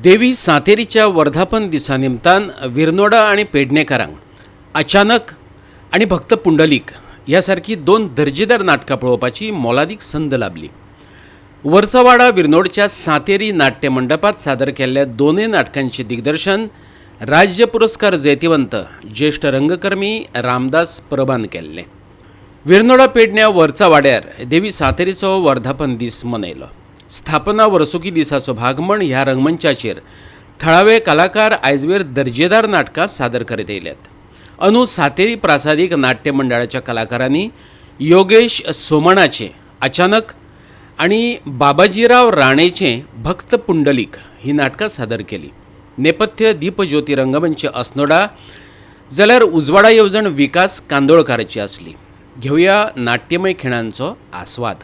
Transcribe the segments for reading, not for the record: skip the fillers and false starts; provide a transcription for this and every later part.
देवी सांतेरीच्या वर्धापन दिसा निमतान विरनोडा आनी पेडणेकारांक अचानक आनी भक्त पुंडलीक ह्या सारकी दोन दर्जेदार नाटकां पळोवपाची मोलादीक संद लाबली. वर्सवाडा विरनोडच्या सांतेरी नाट्य मंडपात सादर केल्ल्या दोनूय नाटकांचे दिग्दर्शन राज्य पुरस्कार जैतिवंत ज्येश्ठ रंगकर्मी रामदास परबान केल्लें. विरनोडा पेडण्या वरचा वाड्यार देवी सांतेरीचो वर्धापन दीस मनयलो. स्थापना वर्सुकी दिसाचो भाग म्हण ह्या रंगमंचाचेर थळावे कलाकार आयजवेर दर्जेदार नाटकां सादर करीत येयल्यात. अंदू सांतेरी प्रासादीक नाट्य मंडळाच्या कलाकारांनी योगेश सोमणाचें अचानक आनी बाबाजीराव राणेचें भक्त पुंडलीक ही नाटकां सादर केली. नेपथ्य दीपज्योती रंगमंच अस्नोडा जाल्यार उजवाडा येवजण विकास कांदोळकाराची आसली. घेवया नाट्यमय खिणांचो आस्वाद.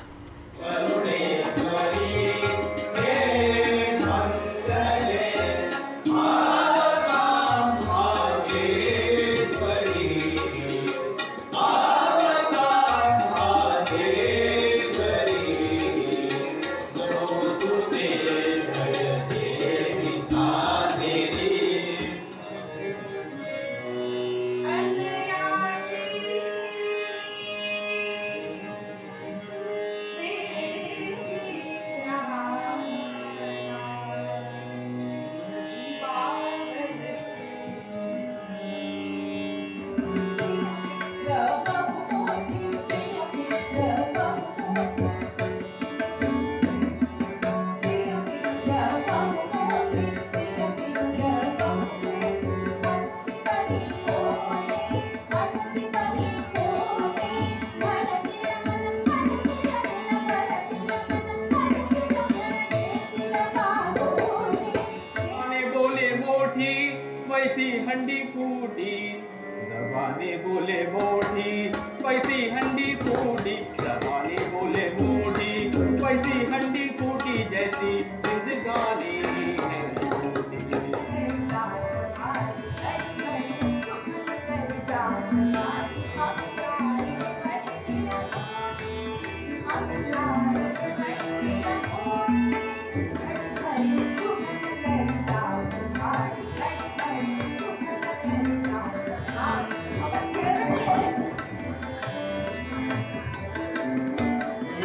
वैसी हंडी फूटी, जबाने बोले मोठी, वैसी हंडी फूटी, जबाने बोले मोठी, वैसी हंडी फूटी, जैसी जिंदगानी है झूठी.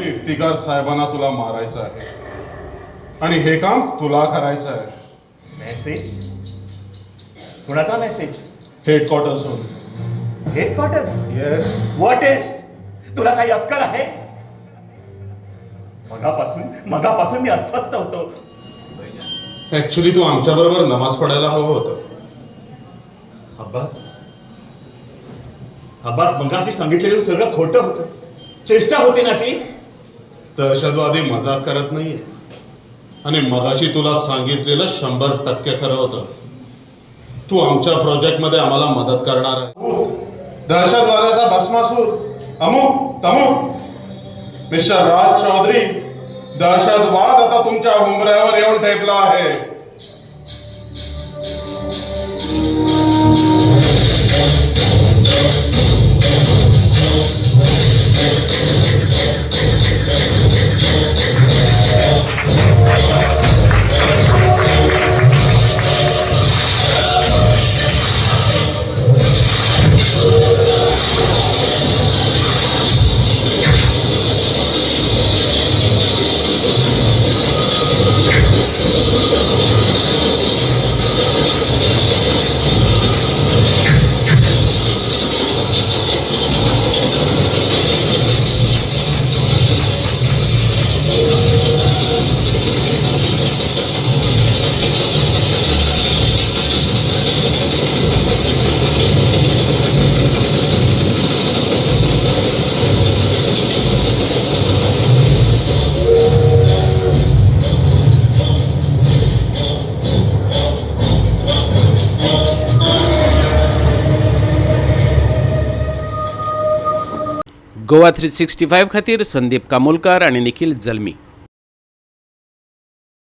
इफ्तिकार साहेबांना तुला मारायचं आहे आणि हे काम तुला करायचं आहे. मेसेज? कुणाचा message? Headquarters. Headquarters? Yes. What is? तुला काही अक्कल आहे? मगापासून मी अस्वस्थ होतो. ऍक्च्युली तू आमच्या बरोबर नमाज पढायला हवं होतं. अब्बास, अब्बास, मगाशी सांगितलेलं सगळं खोटं होतं. चेष्टा होती ना ती? दहशतवादी मजाक करत नाहीये आणि मगाशी तुला सांगितलेलं 100% खरं होतं. तू आमच्या प्रोजेक्टमध्ये आम्हाला मदत करणार आहे. दहशतवादाचा भस्मासूर अमुक तमुक मिस्टर राज चौधरी, दहशतवाद आता तुमच्या उंबऱ्यावर येऊन ठेपला आहे. गोवा 365 खातीर संदीप कामोलकार आनी निखिल जल्मी.